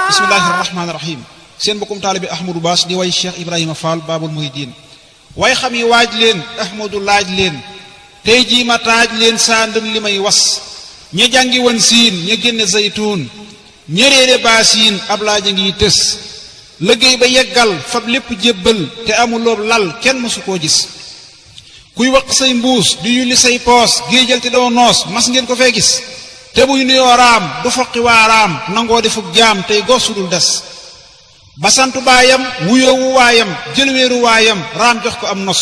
bismillahi rahmaani rahim seen bokkum taalibi Ahmadou Bass di way Cheikh Ibrahima Fall Babul Mouhidine way xam yi waaj leen Ahmadou laaj leen tey jii ma taaj leen saa ndën li may was ña jàngi woon siin ña génne zaytuun ña réere baasiin ab laaj a ngi tës liggéey ba yeggal fab lépp jébbal te amuloob lal kenn mësu koo gis kuy waq say mbuus di yulli say poos géejal te doo noos mas ngeen ko fee gis te buy nuyoo raam du foqi waa raam nangoo defuk jaam tey gosudul des basantu baayam wuyoowu waayam jëlweeru waayam raam jox ko am nos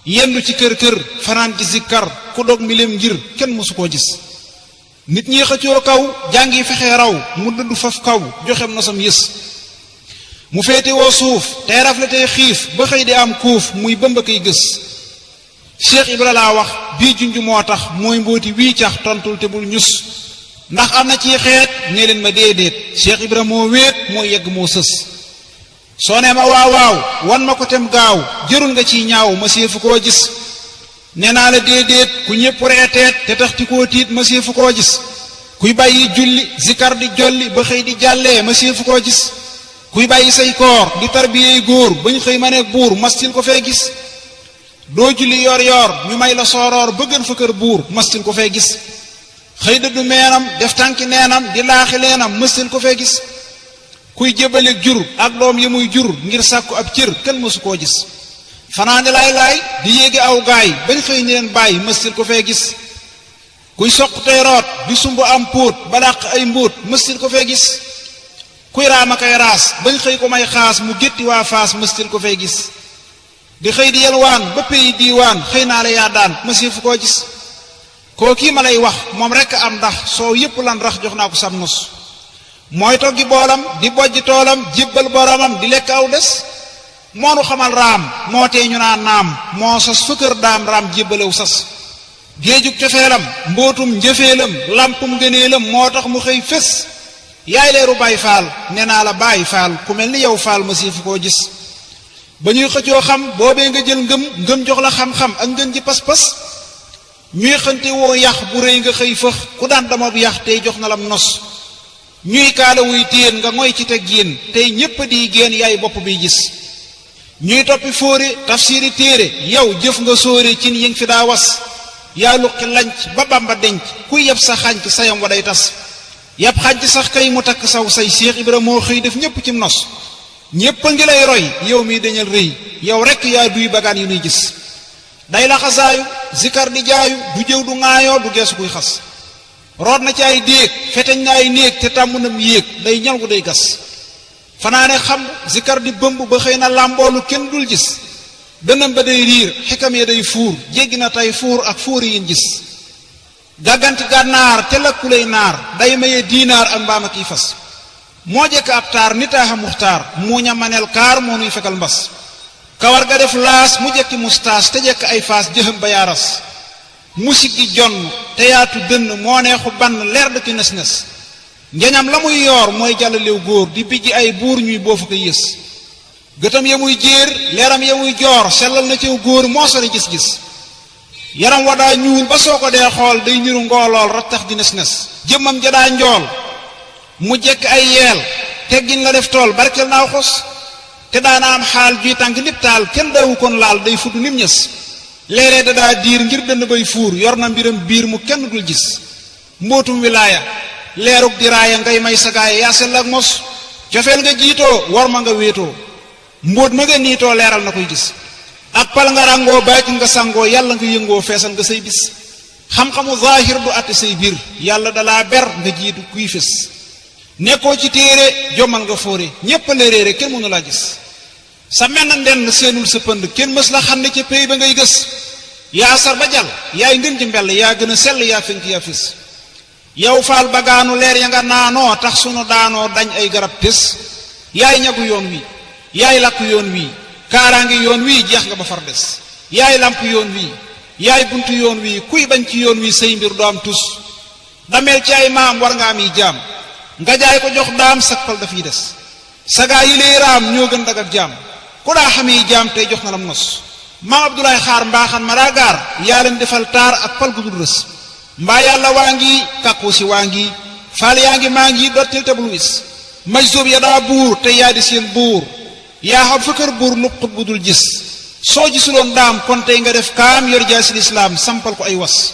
yendu ci kër kër fanaan ci zikkar ku dog milem ngir kenn mësu koo gis nit ñi xëccoo kaw jàngi fexe raw mu dëdd faf kaw joxem nosam yës mu féete woo suuf tey rafle tey xiif ba xëy di am kuuf muy bëmba koy gës Cheikh Ibra laa wax bii junj moo tax mooy mbooti wii cax tontul te bul ñus ndax am na ci xeet ne leen ma déedéet Cheikh Ibra moo wéet moo yegg moo sës soo nee ma waaw wan ma ko tem gaaw jërul nga ciy ñaaw ma séefu koo gis nee naa la déedéet ku ñépp reeteet te tax ti koo tiit ma séefu koo gis kuy bàyyi julli zikar di jolli ba xëy di jàllee ma séefu koo gis kuy bàyyi say koor di tarbiyey góor bañ xëy ma nekk buur mastil ko fee gis doo julli yor yor ñu may la sooroor ba gën fa kër buur mastil ko fee gis xëy dëddu meenam def tànki neenam di laaxi leenam mastil ko fee gis kuy jébbaleeg jur ak doom yi muy jur ngir sàkku ab cër kenn mësu koo gis fanaane laay di yéegi aw gaay bañ xëy ni leen bàyyi mastil ko fee gis kuy soq tey root di sumb am póot ba dàq ay mbóot mastil ko fee gis kuy raama kay raas bañ xëy ko may xaas mu gétti waa faas mastil ko fee gis di xëy di yelwaan ba pay diiwaan xëy naa la yaa daan masiifu koo gis koo kii ma lay wax moom rekk am ndax soow yépp lan rax jox naa ko sam nos mooy toggi boolam di bojj toolam jébbal boromam di lekk aw des moonu xamal raam moo tee ñu naan naam moo sas fa kër daam raam jébbalew sas géejug cofeelam mbootum njëfeelam lampum gëneelam moo tax mu xëy fés yaay leeru Baay Faal nee naa la Baay Faal ku mel ni yow Faal masiifu koo gis ba ñuy xëccoo xam boobee nga jël ngëm jox la xam-xam ak ngën ji pas-pas ñuy xante woo yax bu rëy nga xëy fëx ku daan dama bu yax tey jox na lam nos ñuy kaala wuy téen nga ngoy ci teg yéen tey ñépp di génn yaay bopp biy gis ñuy toppi fóore tafsiri téere yow jëf nga sóore cin yi nga fi daa was yaa luqi lanc ba Bamba denc kuy yeb sa xànc sayam wa day tas yab xànc sax kay mu takk saw say Cheikh Ibra moo xëy def ñépp ci nos ñépp a ngi lay roy yow mii dañal rëy yow rekk yaa duy bagaan yu nuy gis day la xasaayu zikar di jaayu du jëw du ŋaayoo du geesu kuy xas root na ci ay déeg feteñ na ay néeg te tàmm nam yéeg day ñal gu day gas fanaane xam zikar di bëmb ba xëy na làmboolu kenn dul gis dënam ba day riir xikam ya day fuur jéggi na tey fuur ak fuuri yin gis gàgganti gànnaar te lakkulay naar day maye diinaar ak mbaam ak i fas moo jekk ab taar nitaaxa muxtaar muuña manel kaar moo nuy fekkal mbas kawar ga def laas mu jekki mustaas te jekk ay faas jëxëm ba yaaras musik gi jonn te yaatu dënn moo neexu bann leer dëkki nes-nes njañam la muy yoor mooy jàllalew góor di bijji ay buur ñuy boofu ko yës gëtam ya muy jéer leeram ya muy joor sellal na ciw góor moo sori gis-gis yaram wa daa ñuul ba soo ko dee xool day niru ngoolool rattax di nes-nes jëmmam ja daa njool mu jekk ay yeel teggin la def tool barkel naaw xos te daana am xaal juy tànk nit taal kenn daawu kon laal day fudd nim ñës léeg-léeg da daa diir ngir dënn bay fuur yor na mbiram biir mu kenn dul gis mbootum wilaaya leerug diraaya ngay may sagaaya yaa sell ak mos cofeel nga jiitoo war ma nga wéetoo mbóot ma nga niitoo leeral na koy gis ak pal nga ràngoo baatin nga sangoo yàlla nga yëngoo feesal nga say bis xam-xamu zaahir du àtte say biir yàlla dalaa ber nga jiitu kuy fés nekkoo ci téere jommal nga fóore ñépp la réere kenn mënu laa gis sa menn ndenn seenul sa pënd kenn mës la xam ne ca péy ba ngay gës yaa sar ba jàll yaay ngën ci mbell yaa gën a sell yaa fenk yaa fis yow Faal bagaanu leer ya nga naanoo tax sunu daanoo dañ ay garab tës yaay ñagu yoon wi yaay lakk yoon wi kaaraangi yoon wi jeex nga ba far des yaay lamp yoon wi yaay buntu yoon wi kuy bañ ci yoon wi say mbir doo am tus dameel ci ay maam war nga am yi jaam nga jaay ko jox daam sakpal dafiy des sagaa yi lay raam ñoo gën dag ak jaam ku daa xam yi jaam tey jox na lam nos maam Abdoulaye Xaar mbaaxan ma daa gaar yaa leen defal taar ak pal gu dul rës mbaa yàlla waa ngi kàkku si waa ngi faal yaa ngi maa ngi dottil te bul wis maj soob ya daa buur te yaa di seen buur yaa xam fa kër buur luqut bu dul gis soo gisuloon daam kon tey nga def kaam yor jaasil islaam sampal ko ay was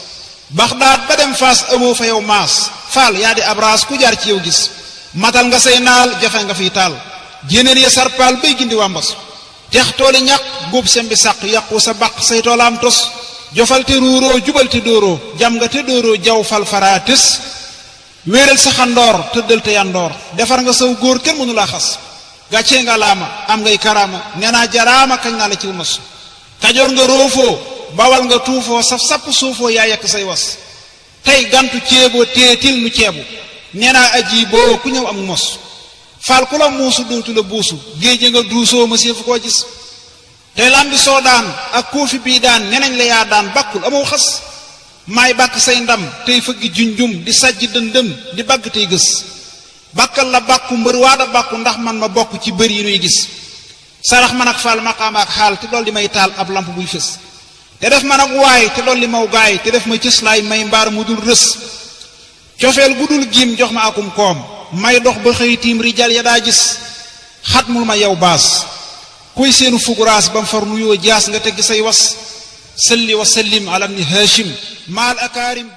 Baxdaad ba dem Faas amoo fa yow maas faal yaa di abraas ku jaar ci yow gis matal nga say naal jafe nga fiy taal jéneen ya sarpaal bay gindi waa mbas tex tooli ñaq góob sembi sàq yàqu sa baq say toolaam tos jofal te ruuroo jubal te dóoroo jam nga te dóoroo jaw fal faraa tës wéeral sa xandoor tëddal te yandoor defar nga saw góor kenn mënu laa xas gàccee nga laama am ngay karaama nee naa jaraama kañ naa la ci nos kajoor nga roofoo bawal nga tuufoo saf sapp suufoo yaa yekk say was tey gantu ceeboo teetil nu ceebu nee naa aji boo ku ñëw am mos faal ku la muusu dootu la buusu géeje nga duusoo ma séefu koo gis tey lambi soo daan ak koofi bii daan nenañ la yaa daan bakkul amoo xas maay bàkk say ndam tey fëggi junjum di sajj dëndëm di bagg tey gës bàkkal la bàkku mbër waada bàkku ndax man ma bokk ci bër yi nuy gis sarax man ak faal maqaama ak xaal te dool di may taal ab lamp buy fës te def man ak waay te dool di maw gaay te def ma cëslaay may mbaar mu dul rës cofeel gu dul giim jox ma akum koom may dox ba xëy tiim rijal ya daa gis xatmul ma yow baas kuy seenu fuguraas bam far nuyoo jaas nga tegg say was salli wa sallim ala ibni hashim maal akaarim